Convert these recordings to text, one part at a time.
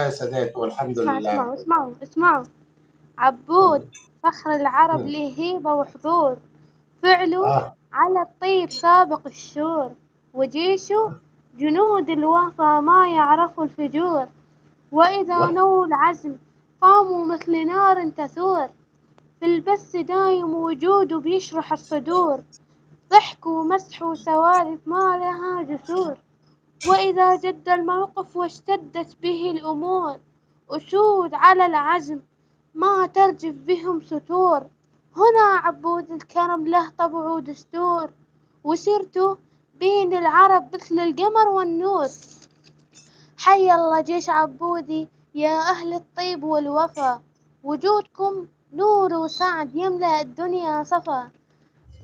يا سادات، والحمد اسمع لله. اسمعوا اسمعوا اسمعوا. عبود فخر العرب مم. له هيبة وحضور، فعله على الطيب سابق الشور، وجيشه جنود الوفا ما يعرفوا الفجور، وإذا نووا العزم قاموا مثل نار تثور، في البث دايم وجوده بيشرح الصدور، ضحك ومسح وسوالف ما لها جسور، وإذا جد الموقف واشتدت به الأمور، أسود على العزم ما ترجف بهم ستور، هنا عبود الكرم له طبع ودستور، وسيرته بين العرب مثل القمر والنور. حي الله جيش عبودي يا أهل الطيب والوفا، وجودكم نور وسعد يملأ الدنيا صفا.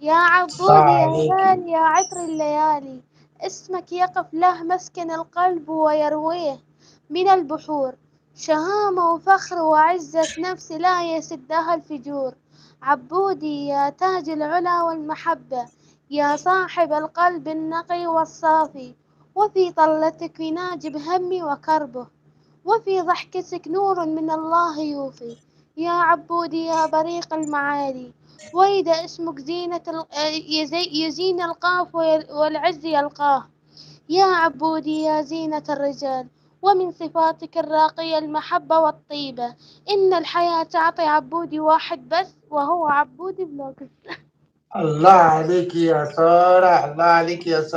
يا الله عبودي يا عليكي. غالي يا عطر الليالي، اسمك يقف له مسكن القلب ويرويه من البحور، شهامة وفخر وعزة نفس لا يسدها الفجور. عبودي يا تاج العلا والمحبة، يا صاحب القلب النقي والصافي، وفي طلتك يناجب همي وكربه، وفي ضحكتك نور من الله يوفي. يا عبودي يا بريق المعالي، وإذا اسمك زينة يزين القاف والعز يلقاه. يا عبودي يا زينة الرجال، ومن صفاتك الراقية المحبة والطيبة. إن الحياة تعطي عبودي واحد بس، وهو عبودي بلوكس. الله عليك يا سارة، الله عليك يا سارة.